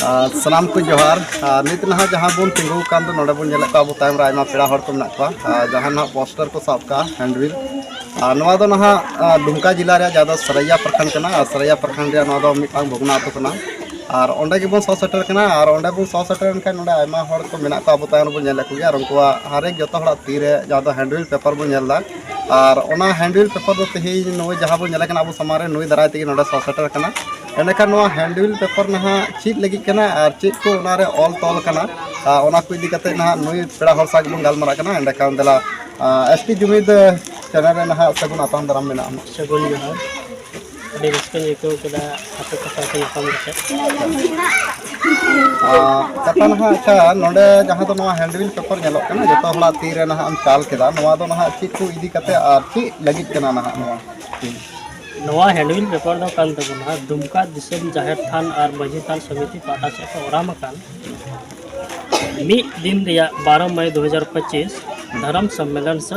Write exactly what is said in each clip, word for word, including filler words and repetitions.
ᱟᱨ ᱥᱟᱱᱟᱢ ᱠᱚ ᱡᱚᱦᱟᱨ᱾ ᱟᱨ ᱱᱤᱛ ᱱᱟᱦᱟᱜ ᱡᱟᱦᱟᱸ ᱵᱚᱱ ᱛᱤᱸᱜᱩ ᱟᱠᱟᱱ ᱫᱚ, ᱱᱚᱰᱮ ᱵᱚᱱ ᱧᱮᱞᱮᱫ ᱠᱚᱣᱟ ᱟᱵᱚ ᱛᱟᱭᱚᱢ ᱨᱮ ᱟᱭᱢᱟ ᱯᱮᱲᱟ ᱦᱚᱲ ᱠᱚ ᱢᱮᱱᱟᱜ ᱠᱚᱣᱟ, ᱟᱨ ᱡᱟᱦᱟᱸ ᱱᱟᱦᱟᱜ ᱯᱳᱥᱴᱟᱨ ᱠᱚ ᱥᱟᱵ ᱠᱟᱜᱼᱟ, ᱦᱮᱱᱰᱵᱤᱞ᱾ ᱟᱨ ᱱᱚᱣᱟ ᱫᱚ ᱱᱟᱦᱟᱜ, ᱟᱨ, ᱫᱩᱢᱠᱟ ᱡᱮᱞᱟ ᱨᱮᱭᱟᱜ, ᱡᱟᱦᱟᱸ ᱫᱚ ᱥᱟᱨᱟᱭᱟ ᱯᱨᱚᱠᱷᱚᱸᱰ ᱠᱟᱱᱟ, ᱟᱨ ᱥᱟᱨᱟᱭᱟ ᱯᱨᱚᱠᱷᱚᱸᱰ ᱨᱮᱭᱟᱜ ᱱᱚᱣᱟ ᱫᱚ ᱢᱤᱫᱴᱟᱝ ᱵᱷᱚᱜᱽᱱᱟ ᱟᱹᱛᱩ ᱠᱟᱱᱟ᱾ ᱟᱨ ᱚᱸᱰᱮ ᱜᱮᱵᱚᱱ ᱥᱚ ᱥᱮᱴᱮᱨ ᱠᱟᱱᱟ᱾ ᱟᱨ ᱚᱸᱰᱮ ᱵᱚᱱ ᱥᱚ ᱥᱮᱴᱮᱨ ᱮᱱ ᱠᱷᱟᱱ, ᱱᱚᱰᱮ ᱟᱭᱢᱟ ᱦᱚᱲ ᱠᱚ ᱢᱮᱱᱟᱜ ᱠᱚᱣᱟ, ᱟᱵᱚ ᱛᱟᱭᱚᱢ ᱨᱮᱵᱚᱱ ᱧᱮᱞᱮᱫ ᱠᱚᱜᱮᱭᱟ, ᱟᱨ ᱩᱱᱠᱩᱣᱟᱜ ᱦᱟᱨ ᱮᱠ ᱡᱚᱛᱚ ᱦᱚᱲᱟᱜ ᱛᱤ ᱨᱮ ᱡᱟᱦᱟᱸ ᱫᱚ ᱦᱮᱱᱰᱵᱤᱞ ᱯᱮᱯᱟᱨ ᱵᱚᱱ ᱧᱮᱞ ᱮᱫᱟ᱾ ᱟᱨ ᱚᱱᱟ ᱦᱮᱱᱰᱵᱤᱞ ᱯᱮᱯᱟᱨ ᱫᱚ ᱛᱮᱦᱮᱧ ᱱᱩᱭ ᱡᱟᱦᱟᱸ ᱵᱚᱱ ᱧᱮᱞᱮ ᱠᱟᱱᱟ ᱟᱵᱚ ᱥᱟᱢᱟᱝ ᱨᱮ, ᱱᱩᱭ ᱫᱟᱨᱟᱭ ᱛᱮᱜᱮ ᱱᱚᱰᱮ ᱥᱚ ᱥᱮᱴᱮᱨ ᱠᱟᱱᱟ᱾ ᱮᱸᱰᱮᱠᱷᱟᱱ ᱱᱚᱣᱟ ᱦᱮᱱᱰᱵᱤᱞ ᱯᱮᱯᱟᱨ ᱱᱟᱦᱟᱜ ᱪᱮᱫ ᱞᱟᱹᱜᱤᱫ ᱠᱟᱱᱟ ᱟᱨ ᱪᱮᱫ ᱠᱚ ᱚᱱᱟᱨᱮ ᱚᱞ ᱛᱚᱞ ᱠᱟᱱᱟ, ᱟᱨ ᱚᱱᱟ ᱠᱚ ᱤᱫᱤ ᱠᱟᱛᱮ ᱱᱟᱦᱟᱜ ᱱᱩᱭ ᱯᱮᱲᱟ ᱦᱚᱲ ᱥᱟᱶ ᱜᱮᱵᱚᱱ ᱜᱟᱞᱢᱟᱨᱟᱜ ᱠᱟᱱᱟ᱾ ᱮᱸᱰᱮᱠᱷᱟᱱ ᱫᱮᱞᱟ, ᱟᱨ, ᱮᱥ ᱴᱤ ᱡᱩᱢᱤᱫ ᱪᱮᱱᱮᱞ ᱨᱮ ᱱᱟᱦᱟᱜ ᱥᱟᱹᱜᱩᱱ ᱟᱛᱟᱝ ᱫᱟᱨᱟᱢ ᱢᱮᱱᱟᱜᱼᱟ᱾ ᱥᱟᱹᱜᱩᱱ ᱡᱚᱦᱟᱨ᱾ ᱟᱹᱰᱤ ᱨᱟᱹᱥᱠᱟᱹᱧ ᱟᱹᱭᱠᱟᱹᱣ ᱠᱮᱫᱟ ᱟᱯᱮ ᱠᱚ ᱥᱟᱶᱛᱮ ᱧᱟᱯᱟᱢ ᱠᱟᱛᱮ᱾ ᱟᱨ, ᱠᱟᱛᱷᱟ ᱱᱟᱦᱟᱜ, ᱟᱪᱪᱷᱟ, ᱱᱚᱰᱮ ᱡᱟᱦᱟᱸ ᱫᱚ ᱱᱚᱣᱟ ᱦᱮᱱᱰᱵᱤᱞ ᱯᱮᱯᱟᱨ ᱧᱮᱞᱚᱜ ᱠᱟᱱᱟ, ᱡᱚᱛᱚ ᱦᱚᱲᱟᱜ ᱛᱤ ᱨᱮ ᱱᱟᱦᱟᱜ ᱮᱢ ᱪᱟᱞ ᱠᱮᱫᱟ, ᱱᱚᱣᱟ ᱫᱚ ᱱᱟᱦᱟᱜ ᱪᱮᱫ ᱠᱚ ᱤᱫᱤ ᱠᱟᱛᱮ ᱟᱨ ᱪᱮᱫ ᱞᱟᱹᱜᱤᱫ ᱠᱟᱱᱟ ᱱᱟᱦᱟᱜ ᱱᱚᱣᱟ? ᱱᱚᱣᱟ ᱦᱮᱱᱰᱵᱤᱞ ᱯᱮᱯᱟᱨ ᱫᱚ ᱠᱟᱱ ᱛᱟᱵᱚᱱᱟ ᱫᱩᱢᱠᱟ ᱫᱤᱥᱚᱢ ᱡᱟᱦᱮᱨ ᱛᱷᱟᱱ ᱟᱨ ᱢᱟᱹᱡᱷᱤ ᱛᱷᱟᱱ ᱥᱚᱢᱤᱛᱤ ᱯᱟᱦᱴᱟ ᱥᱮᱫ ᱠᱷᱚᱱ ᱚᱨᱟᱢ ᱟᱠᱟᱱ ᱢᱤᱫ ᱫᱤᱱ ᱨᱮᱭᱟᱜ ᱵᱟᱨᱚ ᱢᱟᱭ ᱫᱩ ᱦᱟᱡᱟᱨ ᱯᱚᱸᱪᱤᱥ ᱫᱷᱚᱨᱚᱢ ᱥᱚᱢᱢᱮᱞᱚᱱ ᱥᱮ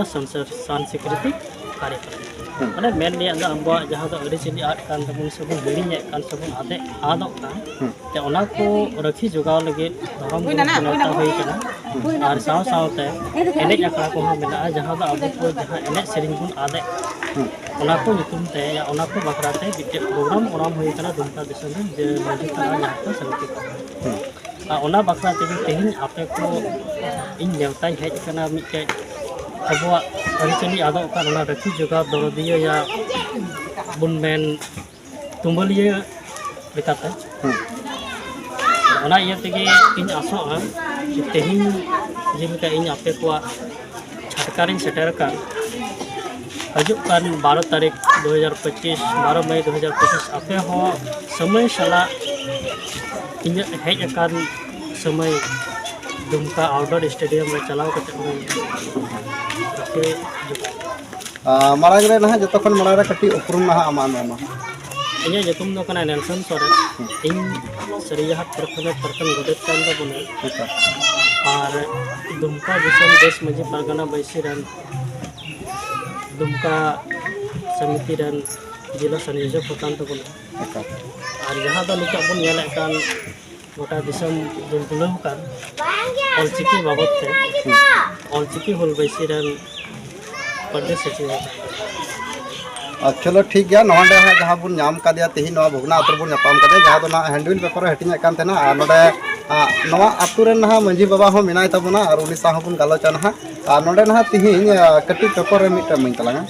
ᱥᱟᱝᱥᱠᱨᱤᱛᱤᱠ ᱠᱟᱨᱭᱚᱠᱨᱚᱢ᱾ ᱦᱩᱸ᱾ ᱢᱟᱱᱮ ᱢᱮᱱ ᱨᱮᱭᱟᱜ ᱫᱚ ᱟᱵᱚᱣᱟᱜ ᱡᱟᱦᱟᱸ ᱫᱚ ᱟᱹᱨᱤᱪᱟᱹᱞᱤ ᱟᱫ ᱠᱟᱱ ᱛᱟᱵᱚᱱ ᱥᱮᱵᱚᱱ ᱦᱤᱲᱤᱧᱮᱫ ᱠᱟᱱ ᱥᱮᱵᱚᱱ ᱟᱫᱮᱜ, ᱟᱫᱚᱜ ᱠᱟᱱ, ᱦᱩᱸ᱾ ᱛᱮ ᱚᱱᱟ ᱠᱚ ᱨᱟᱹᱠᱷᱤ ᱡᱚᱜᱟᱣ ᱞᱟᱹᱜᱤᱫ ᱫᱷᱚᱨᱚᱢ ᱜᱩᱨᱩ ᱠᱚ ᱱᱮᱣᱛᱟ ᱦᱩᱭ ᱠᱟᱱᱟ᱾ ᱦᱩᱸ᱾ ᱟᱨ ᱥᱟᱶ ᱥᱟᱶᱛᱮ ᱮᱱᱮᱡ ᱟᱠᱷᱲᱟ ᱠᱚᱦᱚᱸ ᱢᱮᱱᱟᱜᱼᱟ, ᱡᱟᱦᱟᱸ ᱫᱚ ᱟᱵᱚ ᱠᱚ ᱡᱟᱦᱟᱸ ᱮᱱᱮᱡ ᱥᱮᱨᱮᱧ ᱵᱚᱱ ᱟᱫᱮᱜ, ᱦᱩᱸ᱾ ᱚᱱᱟ ᱠᱚ ᱧᱩᱛᱩᱢ ᱛᱮ, ᱚᱱᱟ ᱠᱚ ᱵᱟᱠᱷᱨᱟ ᱛᱮ ᱢᱤᱫᱴᱮᱡ ᱯᱨᱳᱜᱨᱟᱢ ᱚᱨᱟᱢ ᱦᱩᱭ ᱠᱟᱱᱟ ᱫᱩᱢᱠᱟ ᱫᱤᱥᱚᱢ ᱨᱮ, ᱡᱮ ᱢᱟᱹᱡᱷᱤ ᱛᱷᱟᱱ ᱟᱨ ᱡᱟᱦᱮᱨ ᱛᱷᱟᱱ ᱥᱚᱢᱤᱛᱤ ᱠᱚ᱾ ᱦᱩᱸ᱾ ᱟᱨ ᱚᱱᱟ ᱵᱟᱠᱷᱨᱟ ᱛᱮᱜᱮ ᱛᱮᱦᱮᱧ ᱟᱯᱮ ᱠᱚ ᱤᱧ ᱱᱮᱣᱛᱟᱧ ᱦᱮᱡ ᱟᱠᱟᱱᱟ, ᱢᱤᱫᱴᱮᱡ ᱟᱵᱚᱣᱟᱜ ᱟᱹᱨᱤᱪᱟᱹᱞᱤ ᱟᱫᱚᱜ ᱠᱟᱱ, ᱚᱱᱟ ᱨᱟᱹᱠᱷᱤ ᱡᱚᱜᱟᱣ ᱫᱚᱨᱚᱫᱤᱭᱟᱹ ᱭᱟ ᱵᱚᱱ ᱢᱮᱱ ᱛᱩᱢᱟᱹᱞᱤᱭᱟᱹ ᱞᱮᱠᱟᱛᱮ᱾ ᱦᱩᱸ᱾ ᱚᱱᱟ ᱤᱭᱟᱹ ᱛᱮᱜᱮ ᱤᱧ ᱟᱥᱚᱜᱼᱟ ᱡᱮ ᱛᱮᱦᱮᱧ ᱡᱮᱞᱮᱠᱟ ᱤᱧ ᱟᱯᱮ ᱠᱚᱣᱟᱜ ᱪᱷᱟᱴᱠᱟ ᱨᱤᱧ ᱥᱮᱴᱮᱨ ᱟᱠᱟᱱ, ᱦᱤᱡᱩᱜ ᱠᱟᱱ ᱵᱟᱨᱚ ᱛᱟᱹᱨᱤᱠᱷ ᱫᱩ ᱦᱟᱡᱟᱨ ᱯᱚᱸᱪᱤᱥ, ᱵᱟᱨᱚ ᱢᱟᱭ ᱫᱩ ᱦᱟᱡᱟᱨ ᱯᱚᱸᱪᱤᱥ, ᱟᱯᱮ ᱦᱚᱸ ᱥᱚᱢᱚᱭ ᱥᱟᱞᱟᱜ ᱤᱧᱟᱹᱜ ᱦᱮᱡ ᱟᱠᱟᱱ ᱥᱚᱢᱚᱭ ᱫᱩᱢᱠᱟ ᱟᱣᱩᱴᱰᱳᱨ ᱥᱴᱮᱰᱤᱭᱟᱢ ᱨᱮ ᱪᱟᱞᱟᱣ ᱠᱟᱛᱮ ᱦᱚᱸ ᱜᱟᱛᱮ ᱡᱚᱴᱟᱣ᱾ ᱟᱨ ᱢᱟᱲᱟᱝ ᱨᱮ ᱱᱟᱦᱟᱜ, ᱡᱚᱛᱚ ᱠᱷᱚᱱ ᱢᱟᱲᱟᱝ ᱨᱮ ᱠᱟᱹᱴᱤᱡ ᱩᱯᱨᱩᱢ ᱱᱟᱦᱟᱜ ᱟᱢᱟᱜ ᱢᱮ ᱢᱟ᱾ ᱤᱧᱟᱹᱜ ᱧᱩᱛᱩᱢ ᱫᱚ ᱠᱟᱱᱟ ᱱᱮᱞᱥᱚᱱ ᱥᱚᱨᱮᱱ᱾ ᱤᱧ ᱥᱟᱹᱨᱤᱭᱟᱦᱟᱴ ᱯᱨᱚᱠᱷᱚᱸᱰ ᱨᱮ ᱯᱨᱚᱠᱷᱚᱸᱰ ᱜᱚᱰᱮᱛ ᱠᱟᱱ ᱛᱟᱵᱚᱱᱟᱹᱧ᱾ ᱟᱨ ᱫᱩᱢᱠᱟ ᱫᱤᱥᱚᱢ ᱫᱮᱥ ᱢᱟᱹᱡᱷᱤ ᱯᱟᱨᱜᱟᱱᱟ ᱵᱟᱹᱭᱥᱤ ᱨᱮᱱ, ᱫᱩᱢᱠᱟ ᱥᱚᱢᱤᱛᱤ ᱨᱮᱱ ᱡᱮᱞᱟ ᱥᱚᱝᱭᱳᱡᱚᱠ ᱦᱚᱸ ᱠᱟᱱ ᱛᱟᱵᱚᱱᱟ᱾ ᱟᱨ ᱡᱟᱦᱟᱸ ᱫᱚ ᱱᱤᱛᱚᱜ ᱵᱚᱱ ᱧᱮᱞᱮᱫ ᱠᱟᱱ ᱜᱚᱴᱟ ᱫᱤᱥᱚᱢ ᱫᱩᱞᱫᱩᱞᱟᱹᱣ ᱟᱠᱟᱱ ᱚᱞᱪᱤᱠᱤ ᱵᱟᱵᱚᱫ ᱛᱮ ᱚᱞᱪᱤᱠᱤ ᱦᱩᱞ ᱵᱟᱹᱭᱥᱤ ᱨᱮᱱ ᱯᱚᱱᱰᱤᱛ ᱥᱚᱪᱤᱵ ᱦᱚᱸ ᱠᱟᱱ ᱛᱟᱵᱚᱱᱟ᱾ ᱟᱨ ᱪᱚᱞᱚ ᱴᱷᱤᱠ ᱜᱮᱭᱟ, ᱱᱚᱰᱮ ᱦᱟᱸᱜ ᱡᱟᱦᱟᱸ ᱵᱚᱱ ᱧᱟᱢ ᱠᱟᱫᱮᱭᱟ ᱛᱮᱦᱮᱧ, ᱱᱚᱣᱟ ᱵᱷᱚᱜᱽᱱᱟ ᱟᱛᱳ ᱨᱮᱵᱚᱱ ᱧᱟᱯᱟᱢ ᱠᱟᱫᱮᱭᱟ, ᱡᱟᱦᱟᱸ ᱫᱚ ᱱᱟᱦᱟᱜ ᱦᱮᱱᱰᱵᱤᱞ ᱯᱮᱯᱟᱨ ᱮ ᱦᱟᱹᱴᱤᱧᱮᱫ ᱠᱟᱱ ᱛᱟᱦᱮᱱᱟ᱾ ᱟᱨ ᱱᱚᱰᱮ ᱟᱜ, ᱱᱚᱣᱟ ᱟᱛᱳ ᱨᱮᱱ ᱱᱟᱦᱟᱜ ᱢᱟᱹᱡᱷᱤ ᱵᱟᱵᱟ ᱦᱚᱸ ᱢᱮᱱᱟᱭ ᱛᱟᱵᱚᱱᱟ, ᱟᱨ ᱩᱱᱤ ᱥᱟᱶ ᱦᱚᱸᱵᱚᱱ ᱜᱟᱞᱚᱪᱟ ᱱᱟᱦᱟᱜ᱾ ᱟᱨ ᱱᱚᱰᱮ ᱱᱟᱦᱟᱜ ᱛᱮᱦᱮᱧ ᱟᱜ, ᱠᱟᱹᱴᱤᱡ ᱯᱮᱯᱟᱨ ᱨᱮ ᱢᱤᱫᱴᱟᱝ ᱤᱢᱟᱹᱧ ᱛᱟᱞᱟᱝᱟ᱾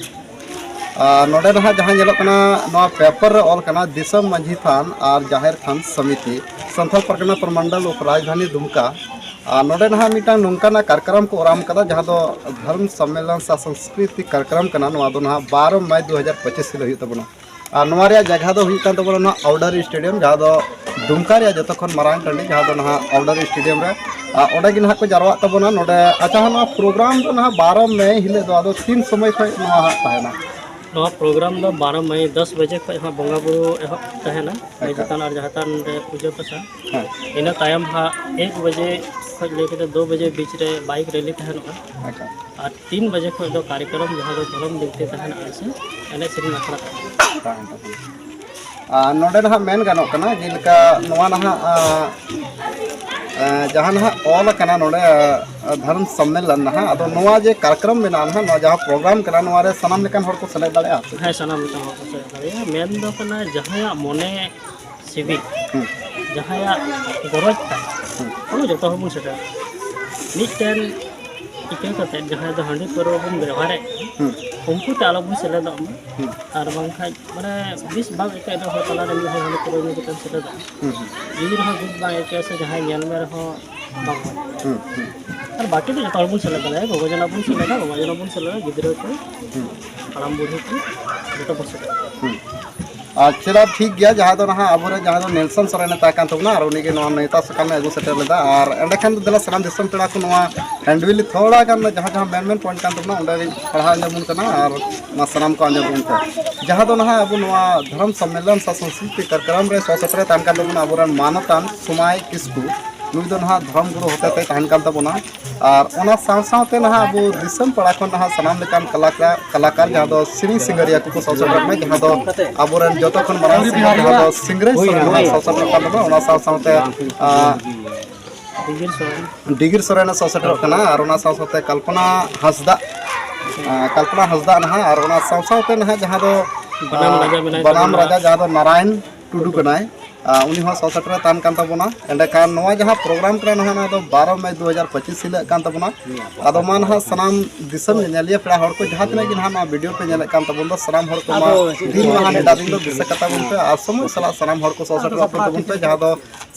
ᱟᱨ ᱱᱚᱰᱮ ᱱᱟᱦᱟᱜ ᱡᱟᱦᱟᱸ ᱧᱮᱞᱚᱜ ᱠᱟᱱᱟ, ᱱᱚᱣᱟ ᱯᱮᱯᱟᱨ ᱨᱮ ᱚᱞ ᱠᱟᱱᱟ ᱫᱤᱥᱚᱢ ᱢᱟᱹᱡᱷᱤ ᱛᱷᱟᱱ ᱟᱨ ᱡᱟᱦᱮᱨ ᱛᱷᱟᱱ ᱥᱚᱢᱤᱛᱤ, ᱥᱟᱱᱛᱟᱲ ᱯᱟᱨᱜᱟᱱᱟ ᱯᱨᱚᱢᱚᱱᱰᱚᱞ, ᱩᱯ ᱨᱟᱡᱽᱫᱷᱟᱱᱤ ᱫᱩᱢᱠᱟ᱾ ᱟᱨ ᱱᱚᱰᱮ ᱱᱟᱦᱟᱜ ᱢᱤᱫᱴᱟᱝ ᱱᱚᱝᱠᱟᱱᱟᱜ ᱠᱟᱨᱭᱚᱠᱨᱚᱢ ᱠᱚ ᱟᱨᱟᱢ ᱠᱟᱫᱟ, ᱡᱟᱦᱟᱸ ᱫᱚ ᱫᱷᱚᱨᱢ ᱥᱚᱢᱢᱮᱞᱚᱱ ᱥᱮ ᱥᱚᱝᱥᱠᱨᱤᱛᱤ ᱠᱟᱨᱭᱚᱠᱨᱚᱢ ᱠᱟᱱᱟ᱾ ᱱᱚᱣᱟ ᱫᱚ ᱱᱟᱦᱟᱜ ᱵᱟᱨᱚ ᱢᱟᱭ ᱫᱩ ᱦᱟᱡᱟᱨ ᱯᱚᱸᱪᱤᱥ ᱦᱤᱞᱳᱜ ᱦᱩᱭᱩᱜ ᱛᱟᱵᱚᱱᱟ᱾ ᱟᱨ ᱱᱚᱣᱟ ᱨᱮᱭᱟᱜ ᱡᱟᱭᱜᱟ ᱫᱚ ᱦᱩᱭᱩᱜ ᱠᱟᱱ ᱛᱟᱵᱚᱱᱟ ᱱᱚᱣᱟ ᱟᱣᱰᱟᱨ ᱥᱴᱮᱰᱤᱭᱟᱢ, ᱡᱟᱦᱟᱸ ᱫᱚ ᱫᱩᱢᱠᱟ ᱨᱮᱭᱟᱜ ᱡᱚᱛᱚ ᱠᱷᱚᱱ ᱢᱟᱨᱟᱝ ᱴᱟᱺᱰᱤ, ᱡᱟᱦᱟᱸ ᱫᱚ ᱱᱟᱦᱟᱜ ᱟᱣᱰᱟᱨ ᱥᱴᱮᱰᱤᱭᱟᱢ ᱨᱮ᱾ ᱟᱨ ᱚᱸᱰᱮ ᱜᱮ ᱱᱟᱦᱟᱜ ᱠᱚ ᱡᱟᱨᱣᱟᱜ ᱛᱟᱵᱚᱱᱟ᱾ ᱱᱚᱰᱮ, ᱟᱪᱪᱷᱟ, ᱱᱚᱣᱟ ᱯᱨᱳᱜᱨᱟᱢ ᱫᱚ ᱱᱟᱦᱟᱜ ᱵᱟᱨᱚ ᱢᱮ ᱦᱤᱞᱳᱜ ᱫᱚ ᱟᱫᱚ ᱛᱤᱱ ᱥᱚᱢᱚᱭ ᱠᱷᱚᱱ ᱱᱚᱣᱟ ᱦᱟᱸᱜ ᱛᱟᱦᱮᱱᱟ? ᱱᱚᱣᱟ ᱯᱨᱳᱜᱨᱟᱢ ᱫᱚ ᱵᱟᱨᱚ ᱢᱟᱹᱭ ᱫᱚᱥ ᱵᱟᱡᱮ ᱠᱷᱚᱱ ᱦᱟᱸᱜ ᱵᱚᱸᱜᱟ ᱵᱩᱨᱩ ᱮᱦᱚᱵ ᱛᱟᱦᱮᱱᱟ, ᱢᱟᱹᱡᱷᱤ ᱟᱪᱪᱷᱟ᱾ ᱛᱷᱟᱱ ᱟᱨ ᱡᱟᱦᱮᱨ ᱛᱷᱟᱱ ᱨᱮ ᱯᱩᱡᱟᱹ ᱯᱟᱥᱟ᱾ ᱦᱮᱸ᱾ ᱤᱱᱟᱹ ᱛᱟᱭᱚᱢ ᱦᱟᱸᱜ ᱮᱠ ᱵᱟᱡᱮ ᱠᱷᱚᱱ ᱞᱟᱹᱭ ᱠᱟᱛᱮ ᱫᱩ ᱵᱟᱡᱮ ᱵᱤᱪ ᱨᱮ ᱵᱟᱭᱤᱠ ᱨᱮᱞᱤ ᱛᱟᱦᱮᱱᱚᱜᱼᱟ᱾ ᱟᱪᱪᱷᱟ᱾ ᱟᱨ ᱛᱤᱱ ᱵᱟᱡᱮ ᱠᱷᱚᱱ ᱫᱚ ᱠᱟᱨᱭᱚᱠᱨᱚᱢ ᱡᱟᱦᱟᱸ ᱫᱚ ᱫᱷᱚᱨᱚᱢ ᱵᱤᱱᱛᱤ ᱛᱟᱦᱮᱱᱟ ᱟᱨ ᱥᱮ ᱮᱱᱮᱡ ᱥᱮᱨᱮᱧ ᱟᱠᱷᱲᱟ ᱛᱟᱦᱮᱱᱟ᱾ ᱛᱟᱦᱮᱱ ᱛᱟᱵᱚᱱᱟ᱾ ᱟᱨ ᱱᱚᱰᱮ ᱱᱟᱦᱟᱜ ᱢᱮᱱ ᱜᱟᱱᱚᱜ ᱠᱟᱱᱟ, ᱡᱮᱞᱮᱠᱟ ᱱᱚᱣᱟ ᱱᱟᱦᱟᱜ, ᱟᱸ, ᱟᱸ, ᱡᱟᱦᱟᱸ ᱱᱟᱦᱟᱜ ᱚᱞ ᱟᱠᱟᱱᱟ ᱱᱚᱰᱮ, ᱟᱸ, ᱫᱷᱚᱨᱚᱢ ᱥᱚᱢᱢᱮᱞᱚᱱ ᱱᱟᱦᱟᱜ, ᱟᱫᱚ ᱱᱚᱣᱟ ᱡᱮ ᱠᱟᱨᱭᱚᱠᱨᱚᱢ ᱢᱮᱱᱟᱜᱼᱟ ᱱᱟᱦᱟᱜ, ᱱᱚᱣᱟ ᱡᱟᱦᱟᱸ ᱯᱨᱳᱜᱨᱟᱢ ᱠᱟᱱᱟ, ᱱᱚᱣᱟ ᱨᱮ ᱥᱟᱱᱟᱢ ᱞᱮᱠᱟᱱ ᱦᱚᱲ ᱠᱚ ᱥᱮᱞᱮᱫ ᱫᱟᱲᱮᱭᱟᱜᱼᱟ? ᱦᱮᱸ, ᱥᱟᱱᱟᱢ ᱞᱮᱠᱟᱱ ᱦᱚᱲ ᱠᱚ ᱥᱮᱞᱮᱫ ᱫᱟᱲᱮᱭᱟᱜᱼᱟ᱾ ᱢᱮᱱ ᱫᱚ ᱠᱟᱱᱟ ᱡᱟᱦᱟᱸᱭᱟᱜ ᱢᱚᱱᱮ ᱥᱤᱵᱤᱞ, ᱦᱩᱸ᱾ ᱡᱟᱦᱟᱸᱭᱟᱜ ᱜᱚᱨᱚᱡᱽ ᱛᱟᱭ, ᱦᱩᱸ᱾ ᱩᱱᱤ ᱡᱚᱛᱚ ᱦᱚᱲ ᱵᱚᱱ ᱥᱮᱴᱮᱨᱟ᱾ ᱢᱤᱫᱴᱮᱱ ᱤᱠᱟᱹ ᱠᱟᱛᱮ ᱡᱟᱦᱟᱸᱭ ᱫᱚ ᱦᱟᱺᱰᱤ ᱯᱟᱹᱣᱨᱟᱹ ᱵᱚᱱ ᱵᱮᱣᱦᱟᱨᱮᱫ ᱠᱟᱱᱟ, ᱦᱩᱸ᱾ ᱩᱱᱠᱩ ᱛᱮ ᱟᱞᱚ ᱵᱚᱱ ᱥᱮᱞᱮᱫᱚᱜ ᱢᱟ᱾ ᱦᱩᱸ᱾ ᱟᱨ ᱵᱟᱝᱠᱷᱟᱡ ᱢᱟᱱᱮ ᱵᱮᱥ ᱵᱟᱝ ᱟᱹᱭᱠᱟᱹᱜ ᱨᱮᱦᱚᱸ ᱛᱟᱞᱟᱨᱮ ᱢᱤᱫ ᱦᱚᱲ ᱦᱟᱺᱰᱤ ᱯᱟᱹᱣᱨᱟᱹ ᱧᱩ ᱠᱟᱛᱮᱢ ᱥᱮᱞᱮᱫᱚᱜᱼᱟ᱾ ᱦᱩᱸ, ᱦᱩᱸ᱾ ᱡᱩᱫᱤ ᱨᱮᱦᱚᱸ ᱵᱮᱥ ᱵᱟᱝ ᱟᱹᱭᱠᱟᱹᱜᱼᱟ ᱥᱮ ᱡᱟᱦᱟᱸᱭ ᱧᱮᱞ ᱢᱮ ᱨᱮᱦᱚᱸ ᱵᱟᱝ ᱦᱩᱭᱩᱜᱼᱟ᱾ ᱦᱩᱸ, ᱦᱩᱸ᱾ ᱟᱨ ᱵᱟᱹᱠᱤ ᱫᱚ ᱡᱚᱛᱚ ᱦᱚᱲ ᱵᱚᱱ ᱥᱮᱞᱮᱫ ᱫᱟᱲᱮᱭᱟᱜᱼᱟ, ᱜᱚᱜᱚ ᱡᱚᱱᱟ ᱵᱚᱱ ᱥᱮᱞᱮᱫᱟ, ᱵᱟᱵᱟ ᱡᱚᱱᱟ ᱵᱚᱱ ᱥᱮᱞᱮᱫᱟ, ᱜᱤᱫᱽᱨᱟᱹ ᱠᱚ, ᱦᱩᱸ᱾ ᱦᱟᱲᱟᱢ ᱵᱩᱲᱦᱤ ᱠᱚ, ᱡᱚᱛᱚ ᱵᱚᱱ ᱥᱮᱞᱮᱫᱟ᱾ ᱦᱩᱸ᱾ ᱟᱪᱪᱷᱟ, ᱴᱷᱤᱠ ᱜᱮᱭᱟ᱾ ᱡᱟᱦᱟᱸ ᱫᱚ ᱱᱟᱦᱟᱜ ᱟᱵᱚᱨᱮᱱ ᱡᱟᱦᱟᱸ ᱫᱚ ᱱᱮᱞᱥᱚᱱ ᱥᱚᱨᱮᱱ ᱮ ᱛᱟᱦᱮᱸ ᱠᱟᱱ ᱛᱟᱵᱚᱱᱟ, ᱟᱨ ᱩᱱᱤᱜᱮ ᱱᱚᱣᱟ ᱱᱮᱣᱛᱟ ᱥᱟᱠᱟᱢ ᱮ ᱟᱹᱜᱩ ᱥᱮᱴᱮᱨ ᱞᱮᱫᱟ᱾ ᱟᱨ ᱮᱸᱰᱮᱠᱷᱟᱱ ᱫᱚ ᱫᱮᱞᱟ ᱥᱟᱱᱟᱢ ᱫᱤᱥᱚᱢ ᱯᱮᱲᱟ ᱠᱚ ᱱᱚᱣᱟ ᱦᱮᱱᱰᱵᱤᱞ ᱛᱷᱚᱲᱟ ᱜᱟᱱ ᱡᱟᱦᱟᱸ ᱡᱟᱦᱟᱸ ᱢᱮᱱ ᱢᱮᱱ ᱯᱚᱭᱮᱱᱴ ᱠᱟᱱ ᱛᱟᱵᱚᱱᱟ, ᱚᱸᱰᱮ ᱜᱤᱧ ᱯᱟᱲᱦᱟᱣ ᱟᱸᱡᱚᱢ ᱟᱵᱚᱱ ᱠᱟᱱᱟ ᱟᱨ ᱢᱟ ᱥᱟᱱᱟᱢ ᱠᱚ ᱟᱸᱡᱚᱢ ᱟᱵᱚᱱ ᱯᱮ᱾ ᱡᱟᱦᱟᱸ ᱫᱚ ᱱᱟᱦᱟᱜ ᱟᱵᱚ ᱱᱚᱣᱟ ᱫᱷᱚᱨᱚᱢ ᱥᱚᱢᱢᱮᱞᱚᱱ ᱥᱮ ᱥᱚᱝᱥᱠᱨᱤᱛᱤ ᱠᱟᱨᱡᱚᱠᱨᱚᱢ ᱨᱮ ᱥᱚᱦ ᱥᱮᱴᱮᱨ ᱮ ᱛᱟᱦᱮᱸ ᱠᱟᱱ ᱛᱟᱵᱚᱱᱟ ᱟᱵᱚᱨᱮᱱ ᱢᱟᱱᱚᱛᱟᱱ ᱥᱚᱢᱟᱭ ᱠᱤᱥᱠᱩ, ᱱᱩᱭ ᱫᱚ ᱱᱟᱦᱟᱜ ᱫᱷᱚᱨᱚᱢ ᱜᱩᱨᱩ ᱦᱚᱛᱮᱛᱮ ᱛᱟᱦᱮᱱ ᱠᱟᱱ ᱛᱟᱵᱚᱱᱟ᱾ ᱟᱨ ᱚᱱᱟ ᱥᱟᱶ ᱥᱟᱶᱛᱮ ᱱᱟᱦᱟᱜ ᱟᱵᱚ ᱫᱤᱥᱚᱢ ᱯᱟᱲᱟ ᱠᱷᱚᱱ ᱱᱟᱦᱟᱜ ᱥᱟᱱᱟᱢ ᱞᱮᱠᱟᱱ ᱠᱟᱞᱟᱠᱟᱨ, ᱠᱟᱞᱟᱠᱟᱨ ᱡᱟᱦᱟᱸ ᱫᱚ ᱥᱮᱨᱮᱧ ᱥᱤᱝᱜᱟᱹᱨᱤᱭᱟᱹ ᱠᱚᱠᱚ ᱥᱚᱦ ᱥᱮᱴᱮᱨᱚᱜ ᱠᱟᱱᱟ, ᱡᱟᱦᱟᱸ ᱫᱚ ᱟᱵᱚᱨᱮᱱ ᱡᱚᱛᱚ ᱠᱷᱚᱱ ᱢᱟᱨᱟᱝ ᱥᱤᱝᱜᱟᱨ ᱡᱟᱦᱟᱸ ᱫᱚ ᱥᱤᱝᱨᱟᱹᱭ ᱥᱚᱨᱮᱱ ᱱᱟᱦᱟᱜ ᱥᱚᱦ ᱥᱮᱴᱮᱨᱚᱜ ᱠᱟᱱ ᱛᱟᱵᱚᱱᱟ᱾ ᱚᱱᱟ ᱥᱟᱶ ᱥᱟᱶᱛᱮ ᱟᱸ, ᱰᱤᱜᱤᱨ ᱥᱚᱨᱮᱱ ᱮ ᱥᱚᱦ ᱥᱮᱴᱮᱨᱚᱜ ᱠᱟᱱᱟ, ᱟᱨ ᱚᱱᱟ ᱥᱟᱶ ᱥᱟᱶᱛᱮ ᱠᱚᱞᱯᱚᱱᱟ ᱦᱟᱸᱥᱫᱟᱜ, ᱟᱸ, ᱠᱚᱞᱯᱚᱱᱟ ᱦᱟᱸᱥᱫᱟᱜ ᱱᱟᱦᱟᱜ, ᱟᱨ ᱚᱱᱟ ᱥᱟᱶ ᱥᱟᱶᱛᱮ ᱱᱟᱦᱟᱜ ᱡᱟᱦᱟᱸ ᱫᱚ ᱵᱟᱱᱟᱢ ᱟᱸ, ᱨᱟᱡᱟ ᱢᱮᱱᱟᱭ ᱵᱟᱱᱟᱢ ᱛᱟᱵᱚᱱᱟ᱾ ᱨᱟᱡᱟ ᱡᱟᱦᱟᱸ ᱫᱚ ᱱᱟᱨᱟᱭᱚᱱ ᱴᱩᱰᱩ ᱠᱟᱱᱟᱭ, ᱟᱸ, ᱩᱱᱤ ᱦᱚᱸ ᱥᱚᱦ ᱥᱮᱴᱮᱨ ᱮ ᱛᱟᱦᱮᱱ ᱠᱟᱱ ᱛᱟᱵᱚᱱᱟ᱾ ᱮᱸᱰᱮᱠᱷᱟᱱ ᱱᱚᱣᱟ ᱡᱟᱦᱟᱸ ᱯᱨᱳᱜᱨᱟᱢ ᱠᱟᱱᱟ ᱱᱟᱦᱟᱜ, ᱱᱚᱣᱟ ᱫᱚ ᱵᱟᱨᱚ ᱢᱮ ᱫᱩ ᱦᱟᱡᱟᱨ ᱯᱚᱸᱪᱤᱥ ᱦᱤᱞᱳᱜ ᱠᱟᱱ ᱛᱟᱵᱚᱱᱟ᱾ ᱟᱫᱚ ᱢᱟ ᱱᱟᱦᱟᱜ ᱥᱟᱱᱟᱢ ᱫᱤᱥᱚᱢ ᱧᱮᱧᱮᱞᱤᱭᱟᱹ ᱯᱮᱲᱟ ᱦᱚᱲ ᱠᱚ ᱡᱟᱦᱟᱸ ᱛᱤᱱᱟᱹᱜ ᱜᱮ ᱱᱟᱦᱟᱜ ᱱᱚᱣᱟ ᱵᱷᱤᱰᱤᱭᱳ ᱯᱮ ᱧᱮᱞᱮᱫ ᱠᱟᱱ ᱛᱟᱵᱚᱱ ᱫᱚ, ᱥᱟᱱᱟᱢ ᱦᱚᱲ ᱠᱚ ᱢᱟ ᱟᱫᱚ ᱫᱤᱱ ᱢᱟᱦᱟ ᱱᱮᱰᱟ ᱫᱤᱱ ᱫᱚ ᱫᱤᱥᱟᱹ ᱠᱟᱛᱟ ᱵᱚᱱ ᱯᱮ ᱟᱨ ᱥᱚᱢᱚᱭ ᱥᱟᱞᱟᱜ ᱥᱟᱱᱟᱢ ᱦᱚᱲ ᱠᱚ ᱥᱚᱦ ᱥᱮᱴᱮᱨᱚᱜ ᱛᱟᱵᱚᱱ ᱯᱮ, ᱡᱟᱦᱟᱸ ᱫᱚ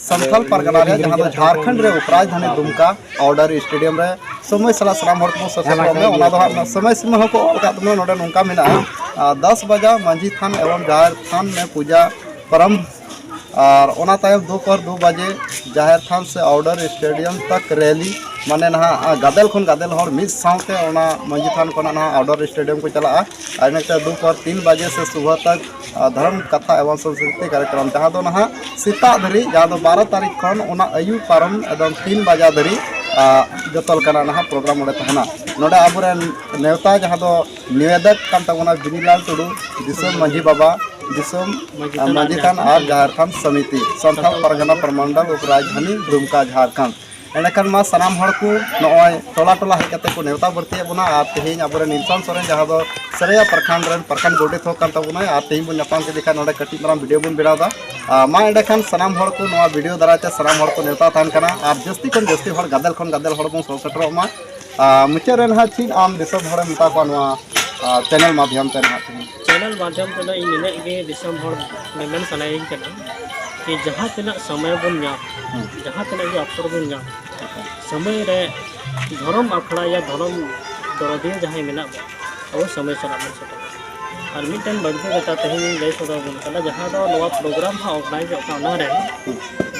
ᱥᱟᱱᱛᱟᱞ ᱯᱟᱨᱜᱟᱱᱟ ᱨᱮᱭᱟᱜ, ᱡᱟᱦᱟᱸ ᱫᱚ ᱡᱷᱟᱲᱠᱷᱚᱸᱰ ᱨᱮ ᱩᱯᱨᱟᱡᱽᱫᱷᱟᱱᱤ ᱫᱩᱢᱠᱟ ᱟᱣᱰᱟᱨ ᱥᱴᱮᱰᱤᱭᱟᱢ ᱨᱮ ᱥᱚᱢᱚᱭ ᱥᱟᱞᱟᱜ ᱥᱟᱱᱟᱢ ᱦᱚᱲ ᱠᱚ ᱥᱚᱦ ᱥᱮᱴᱮᱨᱚᱜ ᱢᱮ᱾ ᱚᱱᱟ ᱫᱚ ᱦᱟᱸᱜ ᱥᱚᱢᱚᱭ ᱥᱤᱢᱟᱹ ᱦᱚᱸᱠᱚ ᱚᱞ ᱟᱠᱟᱫ ᱛᱟᱵᱚᱱᱟ ᱱᱚᱰᱮ, ᱱᱚᱝᱠᱟ ᱢᱮᱱᱟᱜᱼᱟ, ᱟᱨ ᱫᱚᱥ ᱵᱟᱡᱟ ᱢᱟᱹᱡᱷᱤ ᱛᱷᱟᱱ ᱮᱵᱚᱝ ᱡᱟᱦᱮᱨ ᱛᱷᱟᱱ ᱢᱮ ᱯᱩᱡᱟ ᱯᱟᱨᱟᱢᱵᱷ, ᱟᱨ ᱚᱱᱟ ᱛᱟᱭᱚᱢ ᱫᱩᱯᱚᱦᱚᱨ ᱫᱩ ᱵᱟᱡᱮ ᱡᱟᱦᱮᱨ ᱛᱷᱟᱱ ᱥᱮ ᱟᱣᱰᱟᱨ ᱥᱴᱮᱰᱤᱭᱟᱢ ᱛᱟᱠ ᱨᱮᱞᱤ, ᱢᱟᱱᱮ ᱱᱟᱦᱟᱜ ᱜᱟᱫᱮᱞ ᱠᱷᱚᱱ ᱜᱟᱫᱮᱞ ᱦᱚᱲ ᱢᱤᱫ ᱥᱟᱶᱛᱮ ᱚᱱᱟ ᱢᱟᱹᱡᱷᱤ ᱛᱷᱟᱱ ᱠᱷᱚᱱᱟᱜ ᱱᱟᱦᱟᱜ ᱟᱣᱰᱟᱨ ᱥᱴᱮᱰᱤᱭᱟᱢ ᱠᱚ ᱪᱟᱞᱟᱜᱼᱟ᱾ ᱟᱨ ᱤᱱᱟᱹ ᱠᱟᱛᱮ ᱫᱩᱯᱚᱦᱚᱨ ᱛᱤᱱ ᱵᱟᱡᱮ ᱥᱮ ᱥᱩᱵᱷᱟ ᱛᱟᱠ, ᱟᱨ ᱫᱷᱚᱨᱚᱢ ᱠᱟᱛᱷᱟ ᱮᱵᱚᱝ ᱥᱚᱝᱥᱠᱨᱤᱛᱤ ᱠᱟᱨᱭᱚᱠᱨᱚᱢ, ᱡᱟᱦᱟᱸ ᱫᱚ ᱱᱟᱦᱟᱜ ᱥᱮᱛᱟᱜ ᱫᱷᱟᱹᱨᱤᱡ, ᱡᱟᱦᱟᱸ ᱫᱚ ᱵᱟᱨᱚ ᱛᱟᱹᱨᱤᱠᱷ ᱠᱷᱚᱱ ᱚᱱᱟ ᱟᱹᱭᱩᱵ ᱯᱟᱨᱚᱢ ᱮᱠᱫᱚᱢ ᱛᱤᱱ ᱵᱟᱡᱟ ᱫᱷᱟᱹᱨᱤᱡ, ᱟᱨ ᱡᱚᱛᱚ ᱞᱮᱠᱟᱱᱟᱜ ᱱᱟᱦᱟᱜ ᱯᱨᱳᱜᱨᱟᱢ ᱚᱸᱰᱮ ᱛᱟᱦᱮᱱᱟ᱾ ᱱᱚᱰᱮ ᱟᱵᱚᱨᱮᱱ ᱱᱮᱣᱛᱟ ᱡᱟᱦᱟᱸ ᱫᱚ ᱱᱤᱵᱮᱫᱚᱠ ᱠᱟᱱ ᱛᱟᱵᱚᱱᱟ ᱵᱤᱱᱤᱞᱟᱞ ᱴᱩᱰᱩ, ᱫᱤᱥᱚᱢ ᱢᱟᱹᱡᱷᱤ ᱵᱟᱵᱟ, ᱫᱤᱥᱚᱢ ᱢᱟᱹᱡᱷᱤ ᱛᱷᱟᱱ ᱟᱨ ᱡᱟᱦᱮᱨ ᱛᱷᱟᱱ ᱥᱚᱢᱤᱛᱤ, ᱥᱟᱱᱛᱟᱲ ᱯᱟᱨᱜᱟᱱᱟ ᱯᱨᱚᱢᱚᱱᱰᱚᱞ ᱩᱯᱨᱟᱡᱽᱫᱷᱟᱱᱤ ᱫᱩᱢᱠᱟ, ᱡᱷᱟᱲᱠᱷᱚᱸᱰ᱾ ᱮᱸᱰᱮᱠᱷᱟᱱ ᱢᱟ ᱥᱟᱱᱟᱢ ᱦᱚᱲ ᱠᱚ ᱱᱚᱜᱼᱚᱭ ᱴᱚᱞᱟ ᱴᱚᱞᱟ ᱦᱮᱡ ᱠᱟᱛᱮ ᱠᱚ ᱱᱮᱣᱛᱟ ᱵᱟᱹᱲᱛᱤᱭᱮᱫ ᱵᱚᱱᱟ᱾ ᱟᱨ ᱛᱮᱦᱮᱧ ᱟᱵᱚᱨᱮᱱ ᱱᱤᱞᱥᱚᱱ ᱥᱚᱨᱮᱱ, ᱡᱟᱦᱟᱸ ᱫᱚ ᱥᱟᱹᱨᱟᱹᱭᱟ ᱯᱨᱚᱠᱷᱚᱸᱰ ᱨᱮᱱ ᱯᱨᱚᱠᱷᱚᱸᱰ ᱜᱚᱰᱮᱛ ᱦᱚᱸ ᱠᱟᱱ ᱛᱟᱵᱚᱱᱟᱭ, ᱟᱨ ᱛᱮᱦᱮᱧ ᱵᱚᱱ ᱧᱟᱯᱟᱢ ᱠᱮᱫᱮ ᱠᱷᱟᱱ ᱱᱚᱰᱮ ᱠᱟᱹᱴᱤᱡ ᱢᱟᱨᱟᱝ ᱵᱷᱤᱰᱤᱭᱳ ᱵᱚᱱ ᱵᱮᱱᱟᱣ ᱮᱫᱟ᱾ ᱟᱨ ᱢᱟ ᱮᱸᱰᱮᱠᱷᱟᱱ ᱥᱟᱱᱟᱢ ᱦᱚᱲ ᱠᱚ ᱱᱚᱣᱟ ᱵᱷᱤᱰᱤᱭᱳ ᱫᱟᱨᱟᱭ ᱛᱮ ᱥᱟᱱᱟᱢ ᱦᱚᱲ ᱠᱚ ᱱᱮᱣᱛᱟ ᱛᱟᱦᱮᱱ ᱠᱟᱱᱟ, ᱟᱨ ᱡᱟᱹᱥᱛᱤ ᱠᱷᱚᱱ ᱡᱟᱹᱥᱛᱤ ᱦᱚᱲ, ᱜᱟᱫᱮᱞ ᱠᱷᱚᱱ ᱜᱟᱫᱮᱞ ᱦᱚᱲ ᱵᱚᱱ ᱥᱚᱦ ᱥᱮᱴᱮᱨᱚᱜ ᱢᱟ᱾ ᱟᱨ ᱢᱩᱪᱟᱹᱫ ᱨᱮ ᱱᱟᱦᱟᱜ ᱪᱮᱫ ᱟᱢ ᱫᱤᱥᱚᱢ ᱦᱚᱲᱮᱢ ᱢᱮᱛᱟ ᱠᱚᱣᱟ ᱱᱚᱣᱟ, ᱟᱨ ᱪᱮᱱᱮᱞ ᱢᱟᱫᱽᱫᱷᱚᱢ ᱛᱮ ᱱᱟᱦᱟᱜ ᱛᱮᱦᱮᱧ? ᱪᱮᱱᱮᱞ ᱢᱟᱫᱽᱫᱷᱚᱢ ᱛᱮᱫᱚ ᱤᱧ ᱱᱤᱱᱟᱹᱜ ᱜᱮ ᱫᱤᱥᱚᱢ ᱦᱚᱲ ᱢᱮᱢᱮᱱ ᱥᱟᱱᱟᱭᱤᱧ ᱠᱟᱱᱟ ᱠᱤ ᱡᱟᱦᱟᱸ ᱛᱤᱱᱟᱹᱜ ᱥᱚᱢᱚᱭ ᱵᱚᱱ ᱧᱟᱢ, ᱦᱩᱸ᱾ ᱡᱟᱦᱟᱸ ᱛᱤᱱᱟᱹᱜ ᱜᱮ ᱚᱯᱥᱚᱨ ᱵᱚᱱ ᱧᱟᱢ, ᱥᱚᱢᱚᱭ ᱨᱮ ᱫᱷᱚᱨᱚᱢ ᱟᱠᱷᱲᱟ ᱭᱟ ᱫᱷᱚᱨᱚᱢ ᱫᱚᱨᱚᱫᱤᱭᱟᱹ ᱡᱟᱦᱟᱸᱭ ᱢᱮᱱᱟᱜ ᱵᱚᱱ, ᱟᱵᱚ ᱥᱚᱢᱚᱭ ᱥᱟᱞᱟᱜ ᱵᱚᱱ ᱥᱮᱴᱮᱨᱟ᱾ ᱟᱨ ᱢᱤᱫᱴᱮᱱ ᱵᱟᱹᱲᱛᱤ ᱠᱟᱛᱷᱟ ᱛᱮᱦᱮᱧ ᱞᱟᱹᱭ ᱥᱚᱫᱚᱨ ᱟᱵᱚᱱ ᱠᱟᱱᱟ, ᱡᱟᱦᱟᱸ ᱫᱚ ᱱᱚᱣᱟ ᱯᱨᱳᱜᱨᱟᱢ ᱦᱟᱸᱜ ᱚᱨᱜᱟᱱᱟᱭᱤᱡᱚᱜ ᱠᱟᱱᱟ, ᱚᱱᱟ ᱨᱮ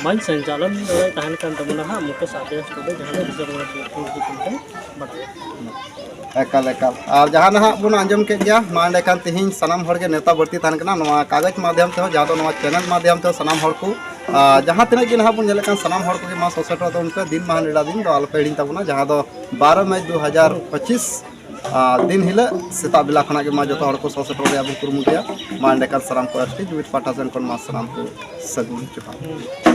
ᱢᱟᱹᱧ ᱥᱚᱧᱪᱟᱞᱚᱱ ᱫᱚᱭ ᱛᱟᱦᱮᱱ ᱠᱟᱱ ᱛᱟᱵᱚᱱᱟ ᱦᱟᱸᱜ ᱢᱩᱠᱮᱥ ᱟᱫᱮᱥ ᱴᱩᱰᱩ, ᱡᱟᱦᱟᱸ ᱫᱚ ᱨᱤᱡᱟᱨᱵᱷ ᱧᱩᱛᱩᱢ ᱛᱮ ᱵᱟᱰᱟᱭᱚᱜ ᱠᱟᱱᱟ᱾ ᱮᱠᱟᱞ, ᱮᱠᱟᱞ᱾ ᱟᱨ ᱡᱟᱦᱟᱸ ᱱᱟᱦᱟᱜ ᱵᱚᱱ ᱟᱸᱡᱚᱢ ᱠᱮᱫ ᱜᱮᱭᱟ, ᱢᱟ ᱮᱸᱰᱮᱠᱷᱟᱱ ᱛᱮᱦᱮᱧ ᱥᱟᱱᱟᱢ ᱦᱚᱲ ᱜᱮ ᱱᱮᱣᱛᱟ ᱵᱟᱹᱲᱛᱤ ᱛᱟᱦᱮᱱ ᱠᱟᱱᱟ ᱱᱚᱣᱟ ᱠᱟᱜᱚᱡᱽ ᱢᱟᱫᱽᱫᱷᱚᱢ ᱛᱮᱦᱚᱸ, ᱡᱟᱦᱟᱸ ᱫᱚ ᱱᱚᱣᱟ ᱪᱮᱱᱮᱞ ᱢᱟᱫᱽᱫᱷᱚᱢ ᱛᱮᱦᱚᱸ ᱥᱟᱱᱟᱢ ᱦᱚᱲ ᱠᱚ, ᱟᱨ ᱡᱟᱦᱟᱸ ᱛᱤᱱᱟᱹᱜ ᱜᱮ ᱱᱟᱦᱟᱜ ᱵᱚᱱ ᱧᱮᱞᱮᱫ ᱠᱟᱱ, ᱥᱟᱱᱟᱢ ᱦᱚᱲ ᱠᱚᱜᱮ ᱢᱟ ᱥᱚᱥᱮᱴᱚᱜ ᱛᱟᱵᱚᱱ ᱯᱮ᱾ ᱫᱤᱱ ᱢᱟᱦᱟ ᱱᱮᱰᱟ ᱫᱤᱱ ᱫᱚ ᱟᱞᱚᱯᱮ ᱦᱤᱲᱤᱧ ᱛᱟᱵᱚᱱᱟ, ᱡᱟᱦᱟᱸ ᱫᱚ ᱵᱟᱨᱚ ᱢᱮ ᱫᱩ ᱦᱟᱡᱟᱨ ᱯᱚᱸᱪᱤᱥ, ᱟᱨ ᱫᱤᱱ ᱦᱤᱞᱳᱜ ᱥᱮᱛᱟᱜ ᱵᱮᱞᱟ ᱠᱷᱚᱱᱟᱜ ᱜᱮ ᱢᱟ ᱡᱚᱛᱚ ᱦᱚᱲ ᱠᱚ ᱥᱚᱥᱮᱴᱚᱜ ᱨᱮᱭᱟᱜ ᱵᱚᱱ ᱠᱩᱨᱩᱢᱩᱴᱩᱭᱟ᱾ ᱢᱟ ᱮᱸᱰᱮᱠᱷᱟᱱ ᱥᱟᱱᱟᱢ ᱠᱚ ᱮᱥ ᱴᱤ ᱡᱩᱢᱤᱫ ᱯᱟᱦᱴᱟ ᱥᱮᱱ ᱠᱷᱚᱱ ᱢᱟ ᱥᱟᱱᱟᱢ ᱠᱚ ᱥᱟᱹᱜᱩᱱ ᱡᱚᱦᱟᱨ᱾